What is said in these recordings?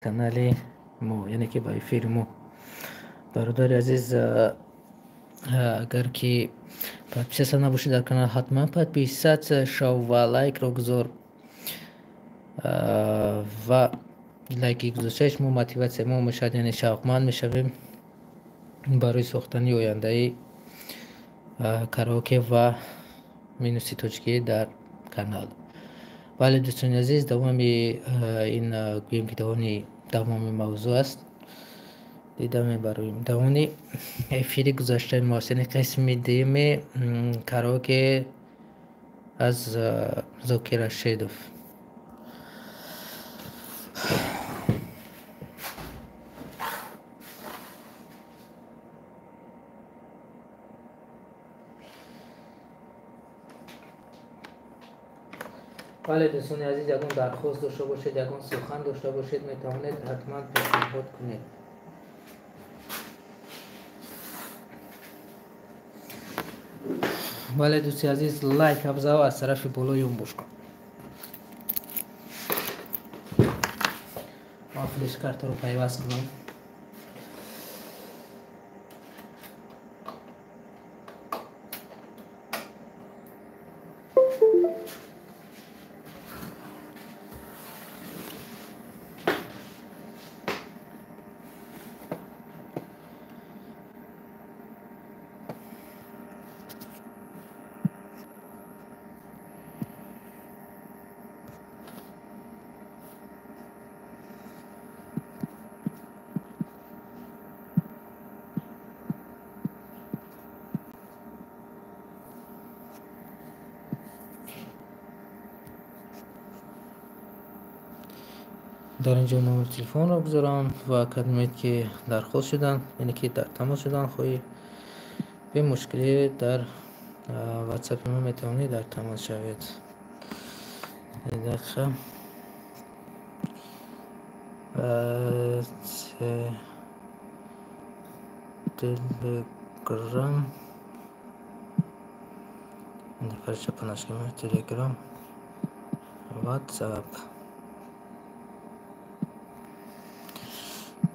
Канали мо, яъне ки ба эфири мо. Бародари азиз, агар ки подписаться набошед дар канал, ҳатман подписаться шав ва лайкро гузор. Ва лайки гузоштаи шумо мотиватсияи мо мешавад, яъне шавқманд мешавем барои сохтани ояндаи караоке ва минуси тоҷикӣ дар канал. Бале, дӯстони азиз, давоми ин, гӯем ки давоми мавзӯъ аст, дида мебароем. Давоми эфири гузаштаи мо аст, яъне қисми дуюми караоке аз Зокир Рашидов. Бале, дӯстони азиз, ягон дархост дошта бошед, ягон сухан дошта бошед, метавонед ҳатман пешниҳод кунед. Бале, дӯсти азиз, лайк абзав аз тарафи болои он бош кун. Ман флешкартаро пайваст кунам. Дар ин ҷо номери телефонро гузорам ва кадомед ки дархост шуданд, яъне ки дар тамос шудан хоҳӣ, бемушкилӣ дар ватсапи мо метавонед дар тамос шавед. Дақиқа. Телеграм, Телеграм, Ватсап.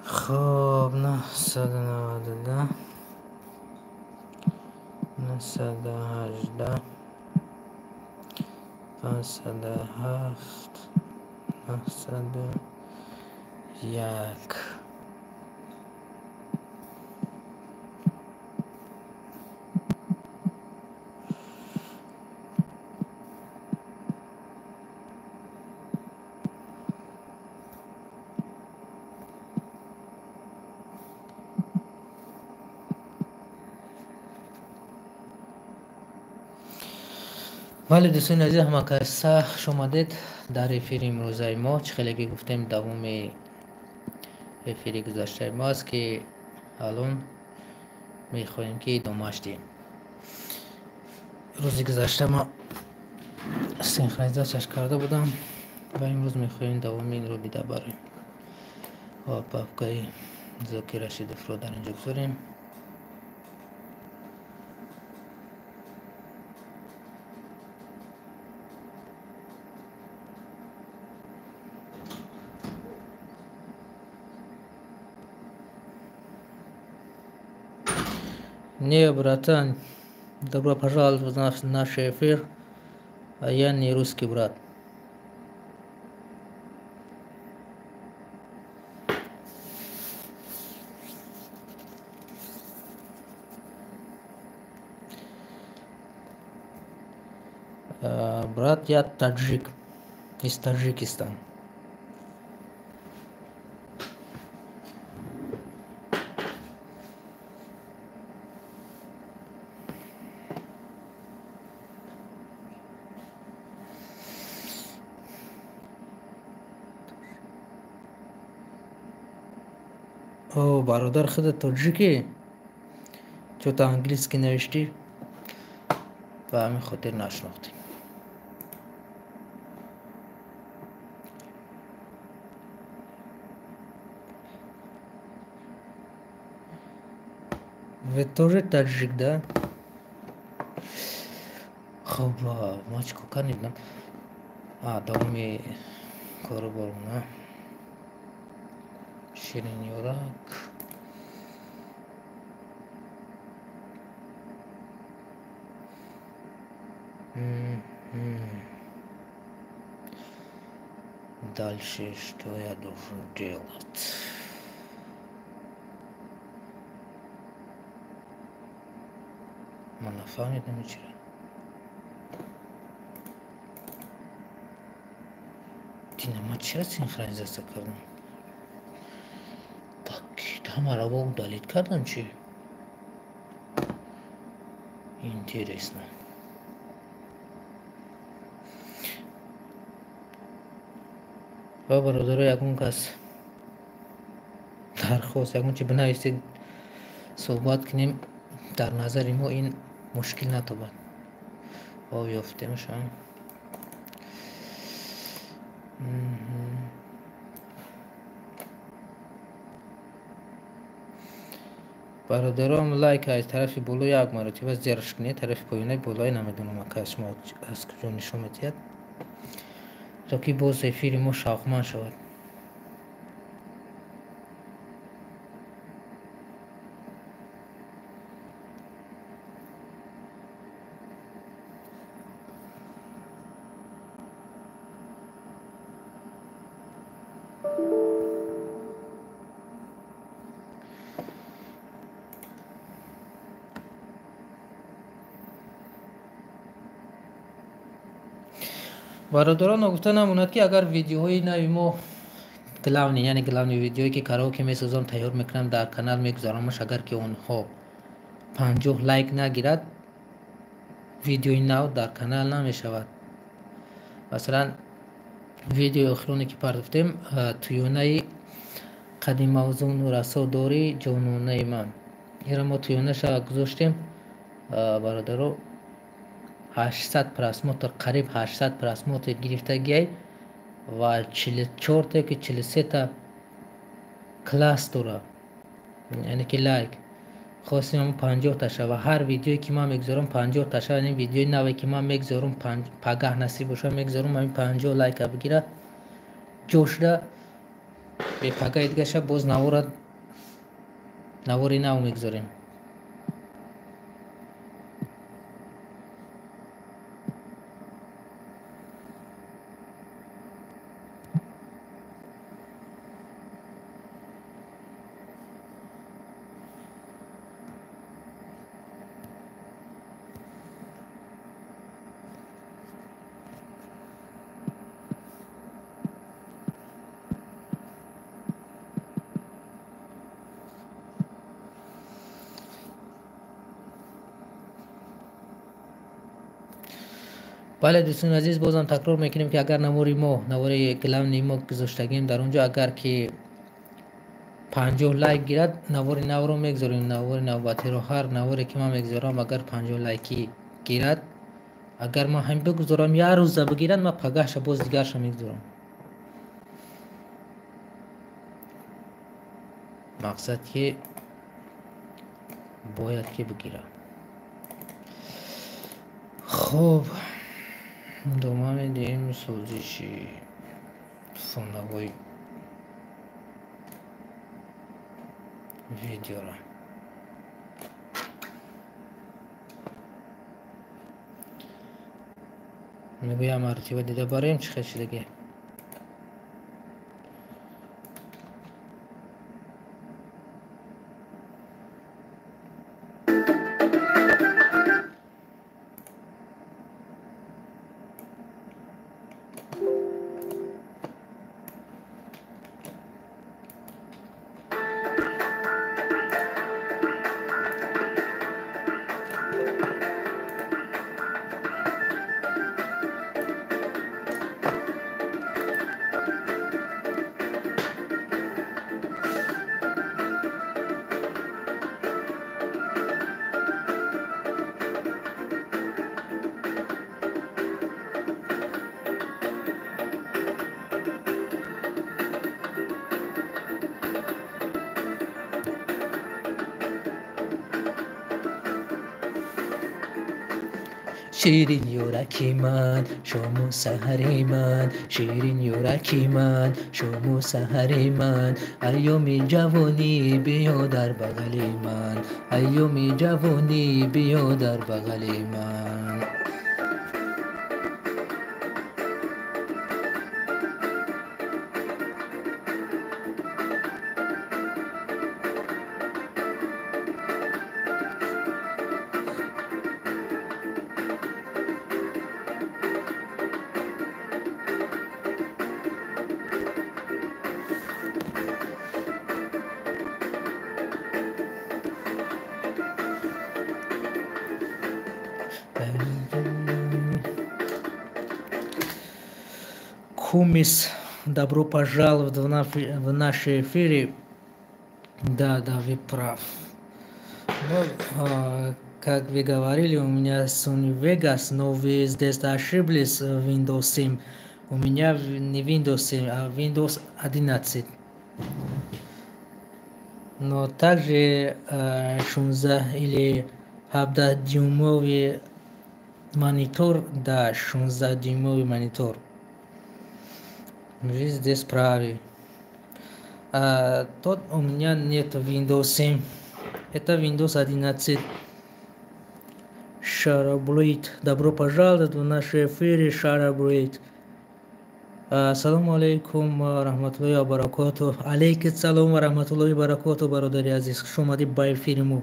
Хоб, 992, 918, 507, 901. Бале, дӯстони азиз, ҳамакаса хуш омадед дар эфири имрӯзаи мо. Чӣ хеле ки гуфтем, давоми эфири гузаштаи мо аст, ки алон мехоҳем ки идомааш диҳем. Рӯзи гузашта ма синхронизатсияш карда будам ва имрӯз мехоҳем давоми инро дида бароем. Ва папкаи Зокир Рашидовро дар инҷо гузорем. Не, братан, добро пожаловать в наш эфир. А я не русский, брат. Брат, я таджик из Таджикистана. О, бародар, худат тоҷикӣ? Чё-то английский навиштӣ, ба ҳамин хотир нашинохтем. Вы тоже таджик, да? Хоб, ма чӣ кор кардем? Давоми кору борона. Ширинёрак. Дальше что я должен делать? Ман нафаҳмидам чиро. Дина, ман чира синхронизация кардам? Так, ҳамаро удалить кардам чӣ? Интересно. Ва бародаро, ягон кас дархост, ягон чи бинависед, суҳбат кунем, дар назари мо ин мушкил натобад. Об ёфтемшон. Бародаром, лайк аз тарафи боло як маротиба зерш кунед, тарафи поёнаи болои намедонам ака шумо аз куҷо нишон медиҳад, то ки боз эфири мо шавқманд шавад. Бародарон, ногуфта намонад, ки агар видеоҳои нави мо главный, яъне главный видеое ки караоке месозам, тайёр мекунам, дар канал мегузаронамаш, агар ки онҳо 50 лайк нагирад, видеои нав дар канал намешавад. Масалан, видеои охироне ки партофтем, туёнаи қади мавзуну расо дорӣ ҷононаи ман, инро мо туёнаша гузоштем, бародаро, 800 просмотр, қариб 800 просмотр гирифтагиай ва 44 ки 43 класс дора, яъне ки лайк. Хостем 50 та шава. Ҳар видеое ки ман мегузорам 50 та шава, яъне видеои наве ки ман мегузорам, пагаҳ насиб боша мегузорам, ҳамин 50 лайка бигира, ҷо шуда бепагаҳи дигаша боз навори нав мегузорем. Бале, дӯстони азиз, бозам такрор мекунем, ки агар навори мо, навори главный мо гузоштагем дар он ҷо, агар ки 50 лайк гирад, навори навро мегузорем, навори навбатиро. Ҳар наворе ки ман мегузорам, агар 50 лайки гирад, агар ман ҳамин бигузорам, як рӯза бигирад, ман пагаҳша боз дигарша мегузорам. Мақсад ки бояд ки бигирад. Хуб, дома медиҳем созиши фонавои видеоро. Мегӯям, маротиба дида барем чӣ хел шидаги. Ширин ёраки ман, шому саҳари ман, ширин ёраки ман, шому саҳари ман. Айёми ҷавонӣ биё дар бағали ман, айёми ҷавонӣ биё дар бағали ман. Кумис, добро пожаловать в наши эфире. Да, да, вы прав. Ну, как вы говорили, у меня Sony Vegas, но вы здесь ошиблись, Windows 7. У меня не Windows 7, а Windows 11. Но также 16 или 17-дюймовый монитор, да, 16-дюймовый монитор. Вы здесь правы. Тот у меня нет Windows 7. Это Windows 11. Шараблейд. Добро пожаловать в наш эфир, Шараблейд. Ассаламу алейкум ва раҳматуллоҳи ва баракотуҳ. Алейкум салом ва раҳматуллоҳи ва баракотуҳ, бародари азиз. Хуш омадед ба эфири мо.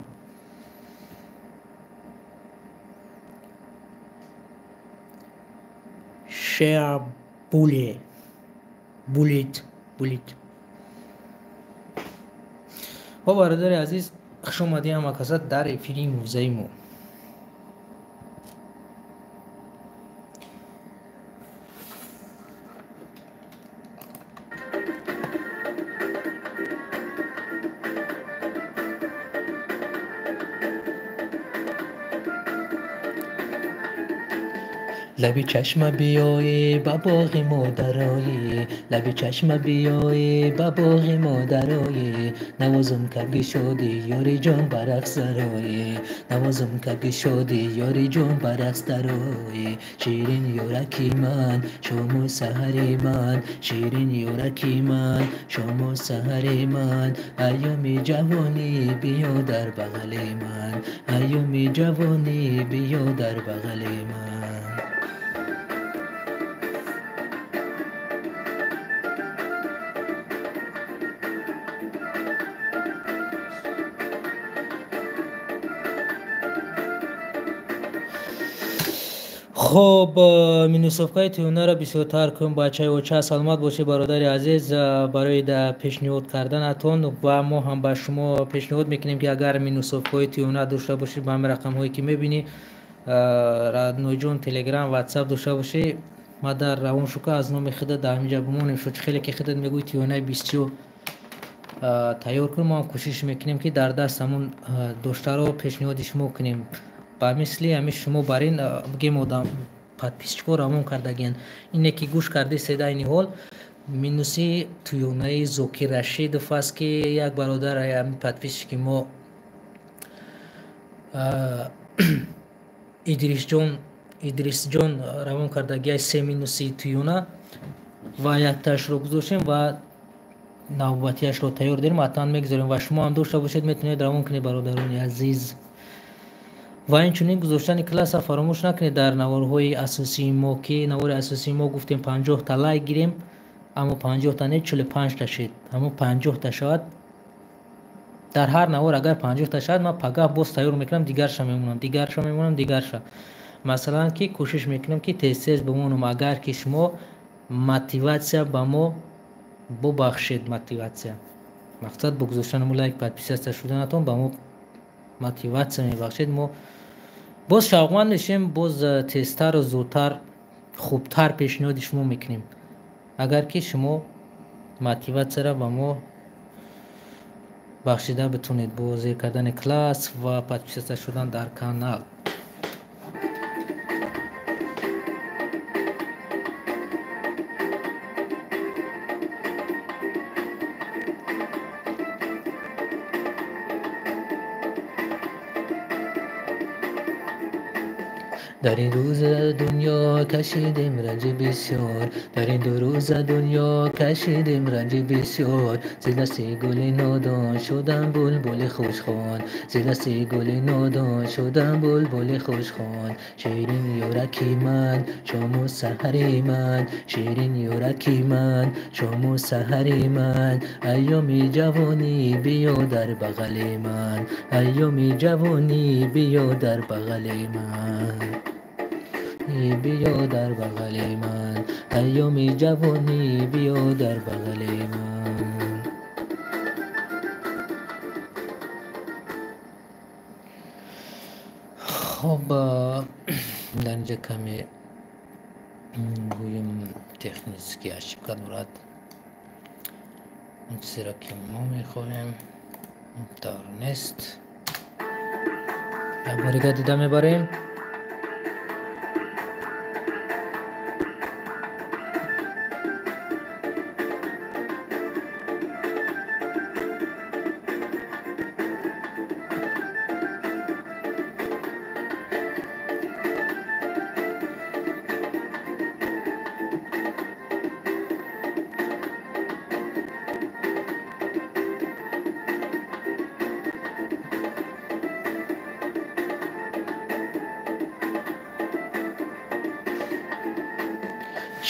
Шеабуле. Булит, булит. Хоб, бародари азиз, хуш омадед ҳама каса дар эфири музеи мо. Лаби чашма биёӣ ба боғи мо дароӣ, лаби чашма биёӣ ба боғи мо дароӣ. Навозум кабги шодӣ, ёри ҷон, ба рақс дароӣ, навозум кабги шодӣ, ёри ҷон, ба рақс дароӣ. Ширин ёраки ман, шому саҳари ман, ширин ёраки ман, шому саҳари ман. Айёми ҷавонӣ биё дар бағали ман, айёми ҷавонӣ биё дар бағали ман. Хоб, минусовкаи тӯюнаро бисёртар кун, бачаи оча. Саломат бошед, бародари азиз, барои пешниҳод карданатон. Ва мо ҳам ба шумо пешниҳод мекунем, ки агар минусовкаҳои тӯюна дошта бошед, ба ҳамин рақамҳое ки мебинӣ, Радноҷон, Телеграм, Ватсап дошта бошӣ, ма дар равон шука аз номи худат дар ҳаминҷа бимонем. Шуд хеле ки худат мегӯӣ тӯюнаи бисёр тайёр кун, мо ҳам кӯшиш мекунем, ки дар даст ҳамон доштаро пешниҳоди шумо кунем. Ба мисли ҳамин шумо бар ин бигем одам подписчикҳо равон кардагиянд. Ине ки гӯш карди седайни ҳол минуси тӯёнаи Зокир Рашидов аст, ки як бародар ҳамин подписчики мо Идрисҷон равон кардагия се минуси тӯёна ва яктаашро гузоштем ва навбатиашро тайёр дорем, ҳатман мегузорем ва шумо ҳам дошта бошед, метавонед равон кунед, бародарони азиз. Ва инчунин гузоштани класса фаромӯш накунед дар наворҳои асосии мо, ки навори асосии мо гуфтем 50-та лайк гирем, аммо 50-та не, 45-та шид. Ҳамон 50-та шавад. Дар ҳар навор агар 50-та шавад, ман пагаҳ боз тайёр мекунам, дигарша мемонам, дигарша мемонам, дигарша. Масалан, ки кӯшиш мекунам, ки тез-тез бимонам, агар ки шумо мотиватсия ба мо бубахшед, мотиватсия. Мақсад бо гузоштани лайк, подписаться шуданатон ба мо мотиватсия мебахшед, мо боз шавқманд мешем, боз тезтару зудтар, хубтар пешниҳоди шумо мекунем, агар ки шумо мотиватсияро ба мо бахшида битонед бо зер кардани класс ва подписаться шудан дар канал. Дар ин рӯза дунё кашидем ранҷи бисёр, дар ин ду рӯза дунё кашидем ранҷи бисёр. Зи дасти гули нодон шудам булбули хушхон, зи дасти гули нодон шудам булбули хушхон. Ширин ёраки ман, шому саҳари ман, ширин ёраки ман, шому саҳари ман. Айёми ҷавонӣ биё дар бағали ман, айёми ҷавонӣ биё дар бағали ман, биё дар бағали ман, айёми ҷавонӣ биё дар бағали ман. Хоб, дар инҷа каме гӯем технически ошибка дорад. Он чизеро ки мо мехоҳем тавр нест. Як борига дида мебарем.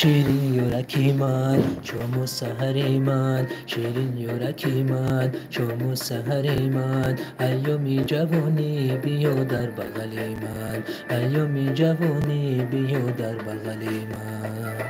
Ширин ёраки ман, шому саҳари ман, ширин ёраки ман, шому саҳари ман. Айёми ҷавонӣ биё дар бағали ман, айёми ҷавонӣ биё дар бағали ман.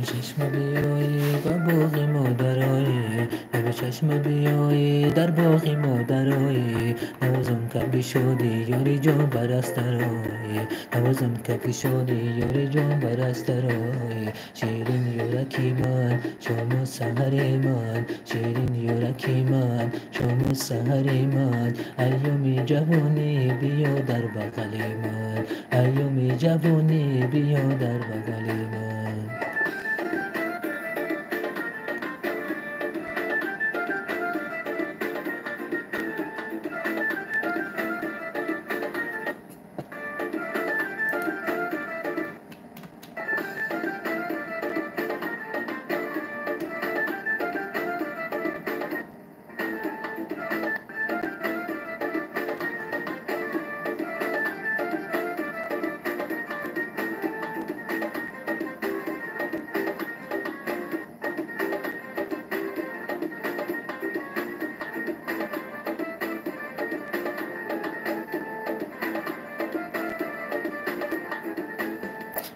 Чашма биёӣ ба боғи модароӣ, ба чашма биёӣ дар боғи модароӣ. Навозам кабли шодӣ ёри ҷон барастароӣ, навозам кабли шодӣ ёри ҷон барастароӣ. Ширин ёраки ман, шому саҳари ман, ширин ёраки ман, шому саҳари ман. Айёми ҷавонӣ биё дар бағали ман, айёми ҷавонӣ биё дар бағали ман.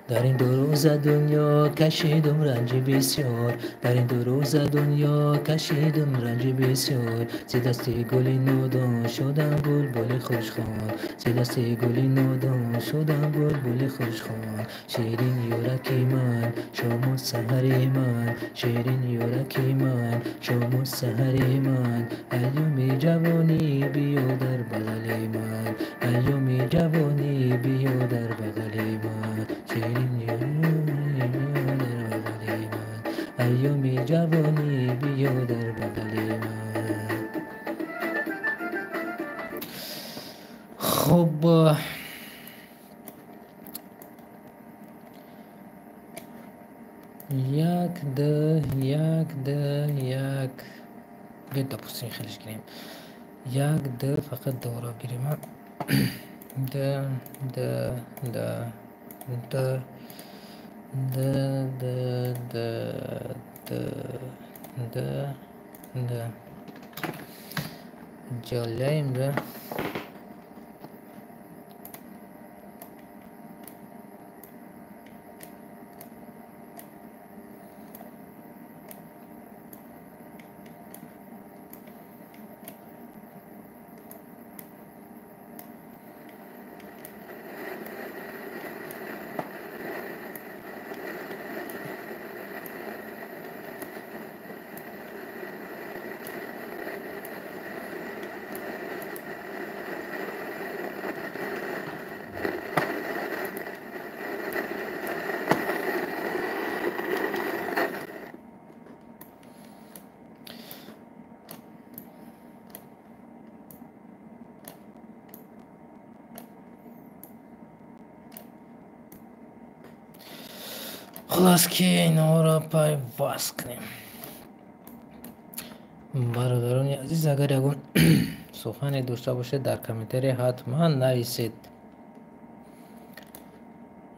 Дар ин ду рӯза дунё кашидум ранҷи бисёр, дар ин ду рӯза дунё кашидум ранҷи бисёр. Зи дасти гули нодон шудам булбули хушхон, зи дасти гули нодон шудам булбули хушхон. Ширин ёраки ман, шому саҳари ман, ширин ёраки ман, шому саҳари ман. Айёми ҷавонӣ биё дар бағали ман, айёми ҷавонӣ биё дар бағали ман. Ширин ёраки биё дар бағали ман, айёми ҷавонӣ биё дар бағали ман. Хуб, як д як д як, биёед допустим хелеш гирем. Як д фақат дора гирем. Д д д д д д д д Да, да. Отделяем, да. Хулас ки инҳоро пайваст кунем. Бародарони азиз, агар ягон сухане дошта бошед, дар комментария ҳатман нависед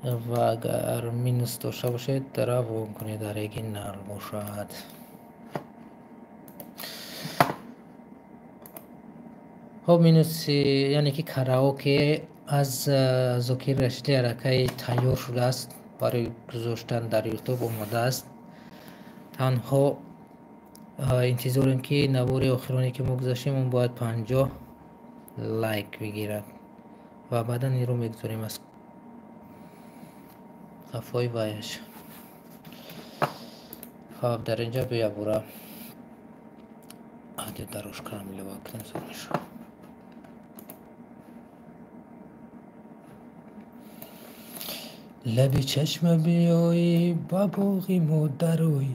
ва агар минус дошта бошед, равон кунед, оригинал бошад. Хоб, минуси яъне ки караоке аз Зокир Рашидӣ аллакай тайёр шудааст, барои гузоштан дар Ютуб омода аст. Танҳо интизорем ки навори охироне ки мо гузаштем, он бояд 50 лайк бигирад ва баъдан инро мегузорем аз қафои ваяш. Хоб, дар инҷа биябура аудио дорожкаам илова кунем, зуд мешавад. Лаби чашма биёӣ, ба боғи мо дароӣ.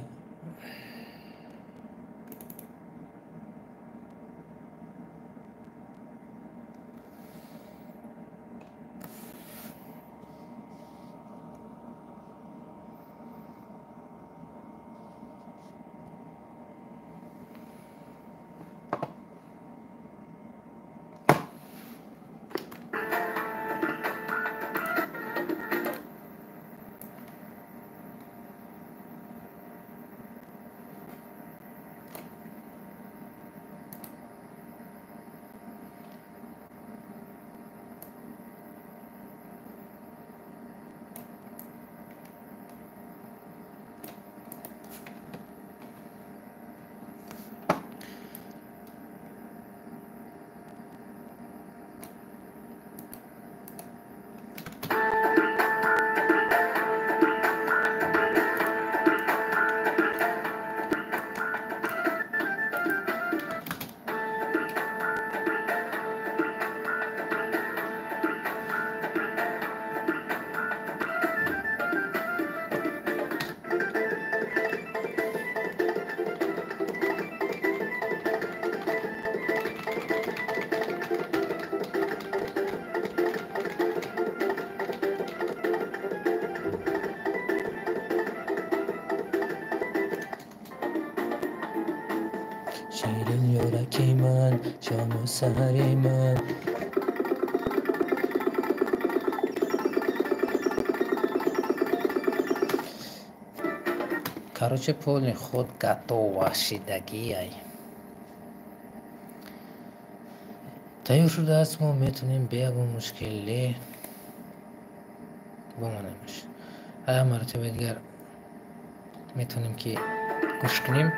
Ширин ёраки ман, шому саҳари ман. Короче, полный ход готова шидагиай. Тайёр шудааст, мо метавонем бе ягон мушкилӣ бимонемш. Ая маротиба дигар метавонем ки гӯш кунем.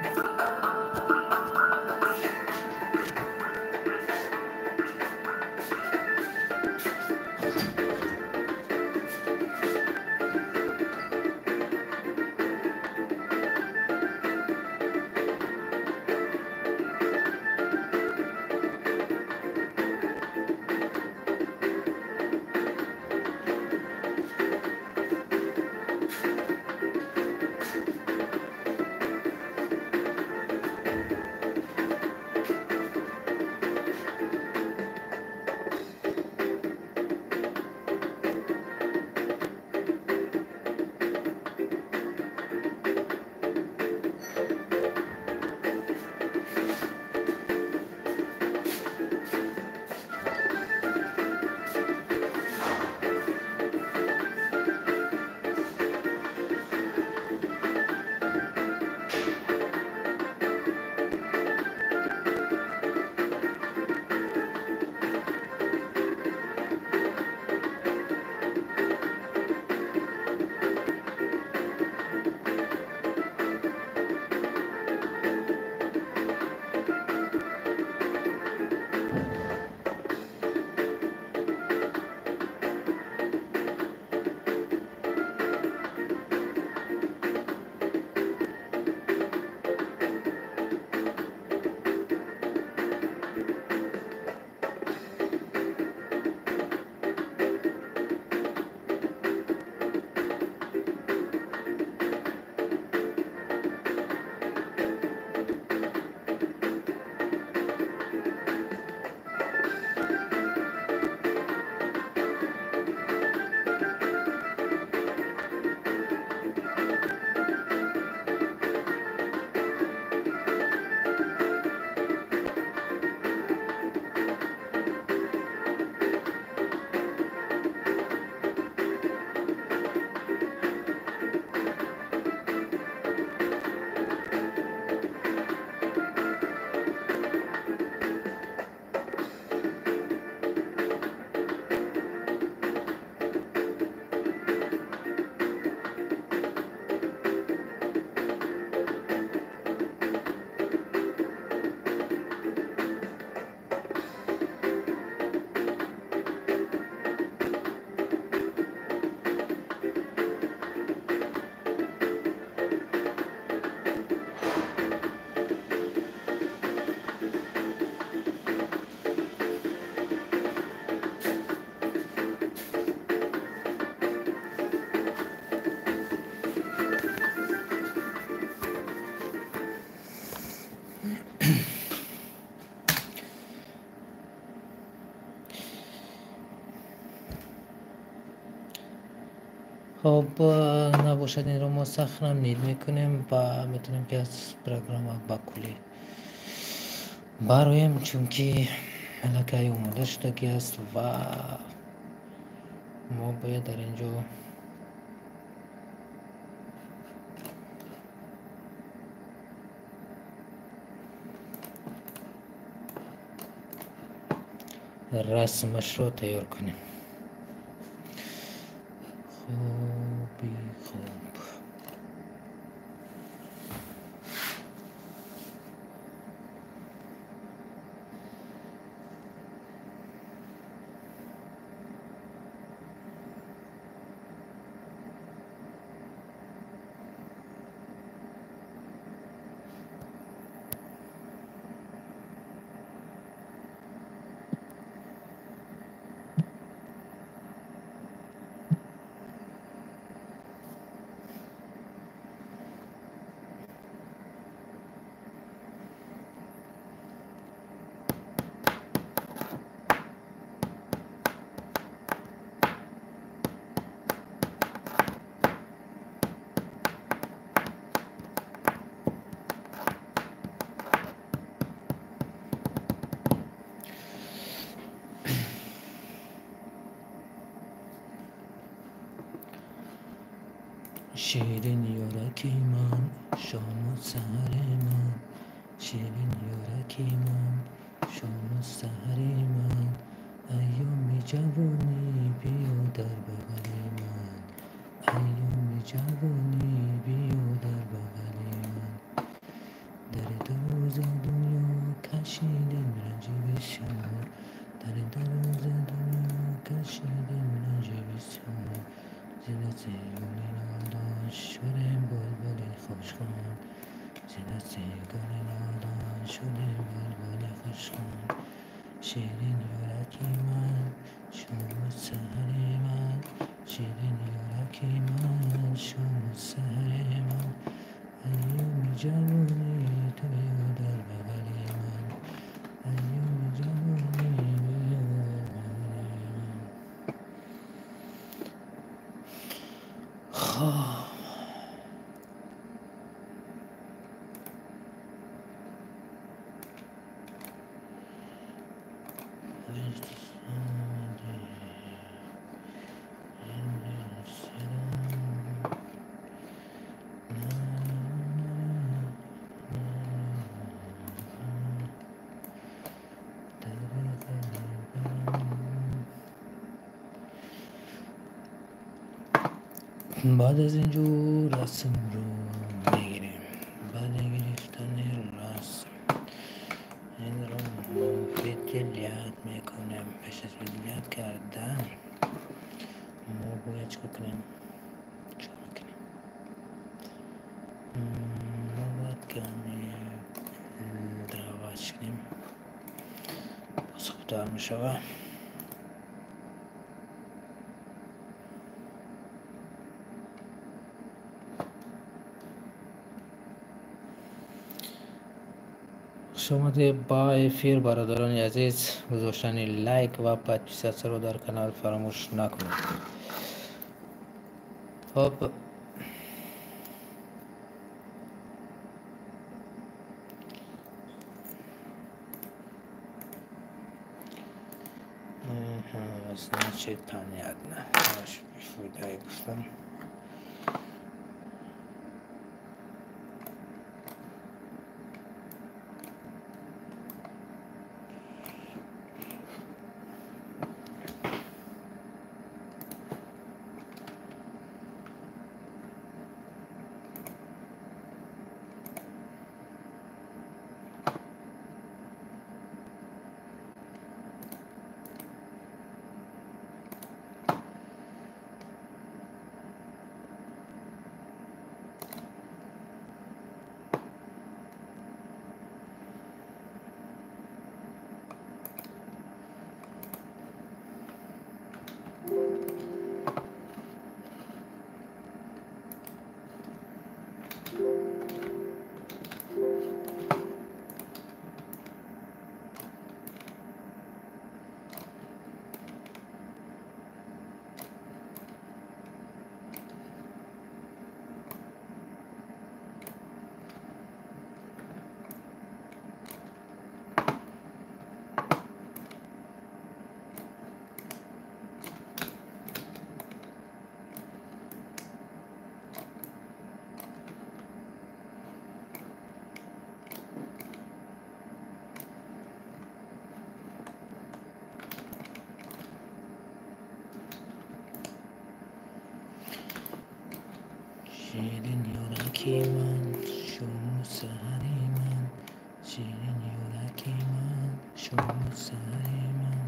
Хоб, набошад, инро мо сохранить мекунем ва метавонем, ки аз программа ба куллӣ бароем, чунки аллакай омода шудагӣ аст ва мо бояд дар ин ҷо расмашро тайёр кунем. Хуби хуб. Ширин ёраки ман, шому саҳари ман, ширин ёраки ман, шому саҳари ман, айёми ҷавонӣ биё дар бағали ман, айёми ҷавонӣ биё дар бағали ман. Дар дароза дунё кашидем ранҷи бисёр, дар дароза дунё кашидем ранҷи бисёр, зи дасти гули нодон шудем булбули хушхон, зи дасти гули нодон шудем булбули хушхон. Ширин ёраки ман, шому саҳари ман, ширин ёраки ман, шому саҳари ман, айёми ҷавонӣ ту биё дар бағали ман, айёми ҷавонӣ биё дар бағали ман. Хоб, баъд аз ин ҷо расмро мегирем. Баъди гирифтани расм инро мо выделять мекунем. Пеш аз выделять кардан мо бояд чикор кунем? Чикор мекунем? Мо бояд каме драваш кунем, боз хубтар мешавад. Хуш омадед ба эфир, бародарони азиз. Гузоштани лайк ва подписаться ро дар канал фаромӯш накунед. Хоб, значит, понятно. Бефоидаи гуфтам. Ширин ёраки ман, шому саҳари ман, ширин ёраки ман, шому саҳари ман,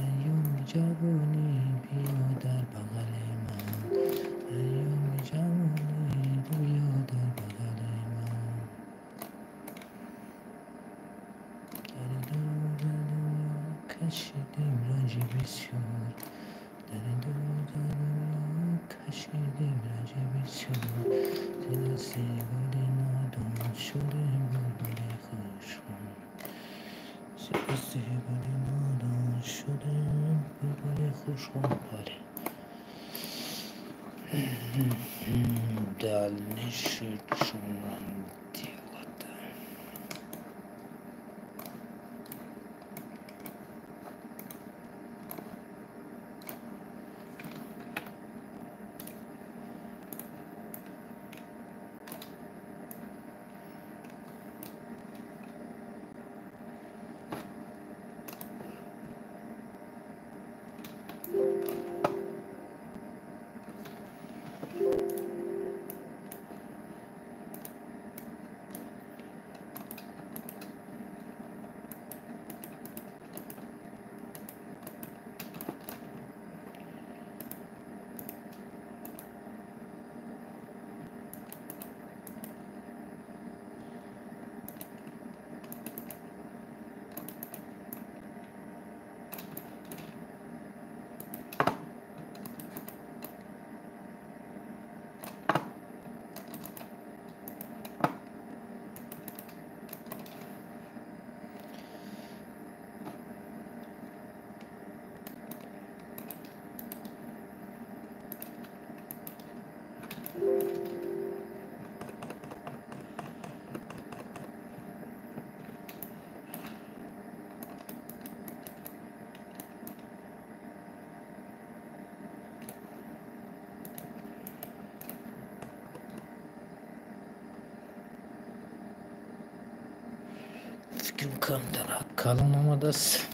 айёми ҷавонӣ биё дар бағали ман, айёми ҷавонӣ биё дар бағали ман. Дар дур дунё кашидем ранҷи бисёр, дар дур дунё кашидем ранҷи бисёр, зи дасти гули нодон шудем булбули хушхон, зи дасти гули нодон шудем булбули хушхон. Бале, дальнейшее что нам делать? Фикрам камтар калон омадааст.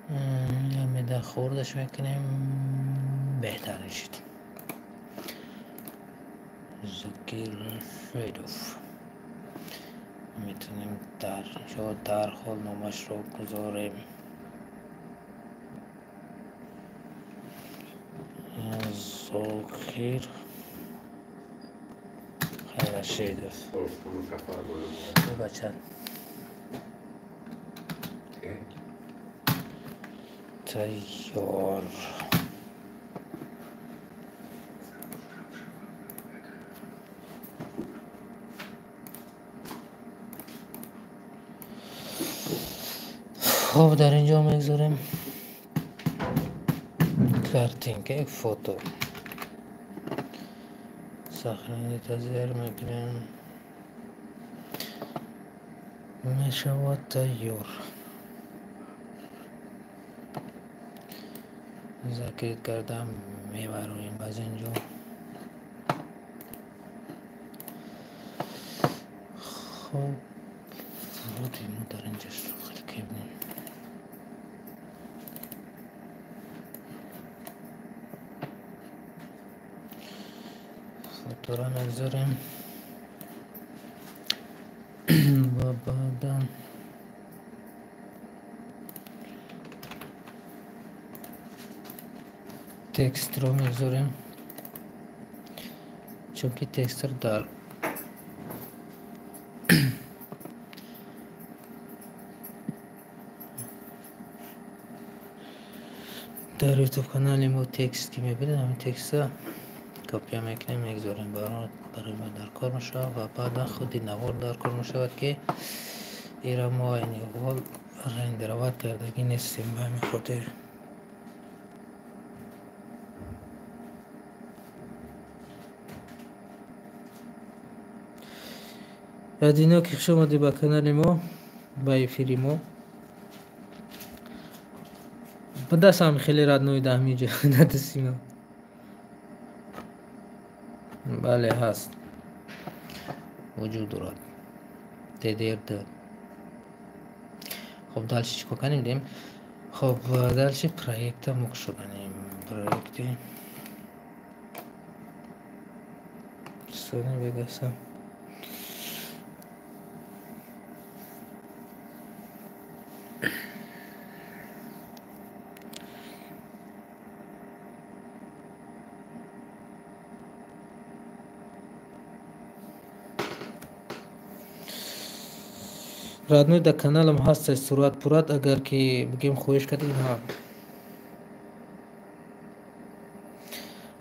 Ҳамеда хурдаш мекунем, беҳтар мешид. Зокир Шоидов. Метавонем дар ҷо дарҳол номашро гузорем. Зокир Хайрашидов. Бача тайёр. Хоб, дар ин ҷо мегузорем картинка, як фото. Сохранить зер мекунем. Мешавад тайёр. Закрит кардам, мебароем аз ин ҷо. Хоб, вроде мо дар ин ҷо хеле кебнем. Фотора мегузорем ва баъдан текстро мегузорем, чунки текстро дар ютуб канали мо текст ки мебинед, ҳамин текстро копия мекунем, мегузорем, барои мо дар кор мешавад ва баъдан худи навор дар кор мешавад, ки ира мо айни ҳол рендероват кардагӣ нестем, ба ҳамин хотир. Радино, ки хуш омадӣ ба канали мо, ба эфири мо. Ба дастам хеле родной да ҳаминҷо надастима. Бале, ҳаст, вуҷуд дорад. ДДР. Хоб, дальше чӣ кор кардем дем? Хоб, дальше проекта мо кушоданем. Проекти Тоҷикистони бегаса. Родной, дар каналам ҳаст сурат пурат, агар ки бигем хоҳиш кардед.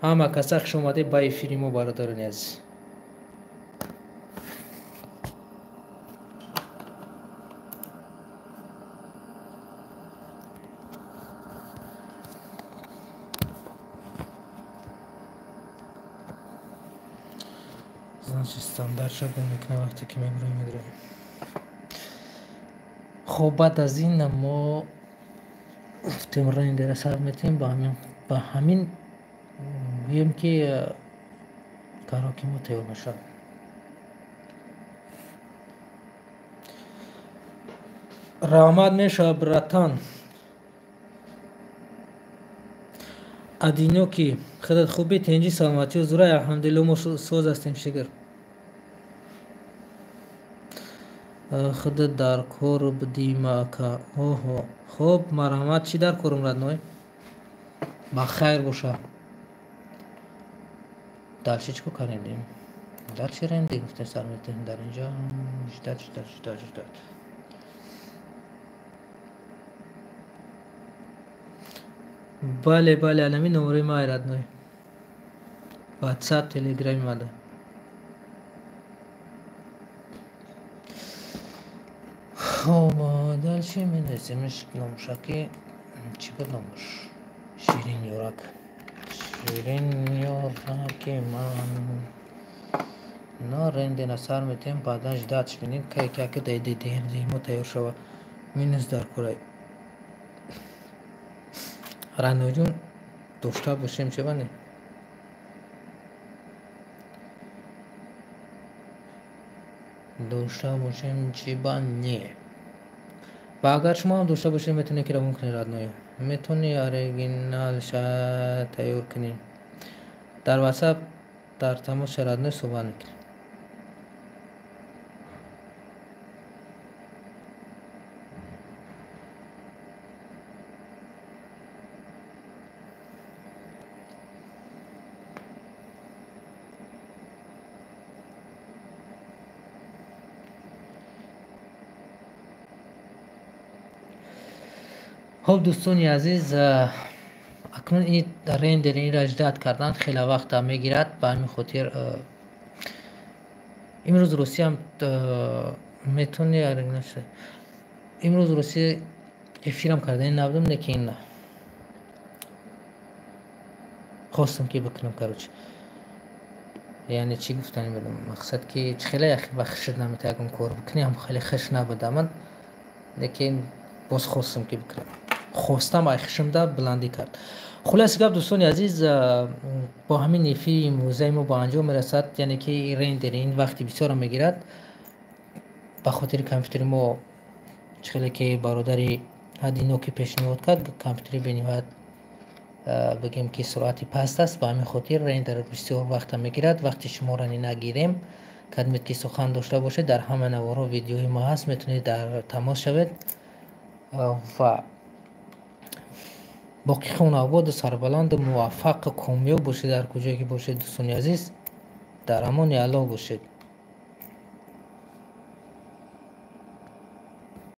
Ҳама каса хуш омадед ба эфири мо, бародарони азиз. Значит, стандарт шаб мекунам вақте ки мебурем медроем. Хоб, баъд аз ин мо гуфтем рендера сар метем, ба ҳамин гӯем ки кароки мо тайёр мешавад. Раҳмат мешавад, братан. Адиноки, худат хубӣ, тинҷӣ, саломатӣ, зурай? Алҳамдулилло, мо соз ҳастем, шукр. Худат дар кор будима, ака? Оҳо, хуб, марҳамат. Чӣ дар корум, родной? Ба хайр боша. Дальше чӣ кор кардем? Дальше рендер гуфтем сар метем дар инҷа. Ждать, ждать, ждать, ждать. Бале, бале, алами номери май, родной. WhatsApp, Telegram мада. Хоб, дальше менависемш номушаки. Чӣ буд номуш? Ширин ёрак. Ширин ёраки ман. Но рендера сар метем, баъдан ждать бинем, кай ки ака мо тайёр шава. Минус дар курай. Раноҷон, дошта бошем чеба не? Дошта бошем чиба не? Ва агар шумо ҳам дошта бошед, метавонед ки равон кунед, родной. Метавонӣ оригиналша тайёр кунӣ. Дар WhatsApp дар тамос родной суҳбат мекунем. Хоб, дӯстони азиз, акнун ин рендер инро ждать кардан хеле вақта мегирад. Ба ҳамин хотир имрӯз Русиям метавони, имрӯз Русия эфирам кардани набудам, лекин хостам ки бикунам, короче. Яъне чӣ гуфтани будам? Мақсад ки чӣ хеле яхи ба хушт намета ягон кор бикунӣ, ҳам хеле хуш набудам, лекин боз хостам ки бикунам. Хостам ай хушмда баландӣ кард. Хулоси гап, дӯстони азиз, бо ҳамин эфири имрӯзаи мо ба анҷом мерасад. Яъне ки рендер ин вақти бисёрро мегирад. Ба хотири компютери мо, чӣ хеле ки бародари Адиноки пешниҳод кард, компютери бениҳоят бигем ки суръати паст аст. Ба ҳамин хотир рендер бисёр вақта мегирад. Вақти шуморо нагирем, кадмед ки сухан дошта бошед, дар ҳама наворҳо видеои мо ҳаст, метавонед дар тамос шавед ва боқӣ хонаводу сарбаланду муваффақу комёб бошед дар куҷое ки бошед, дӯстони азиз. Дар амони Аллоҳ бошед.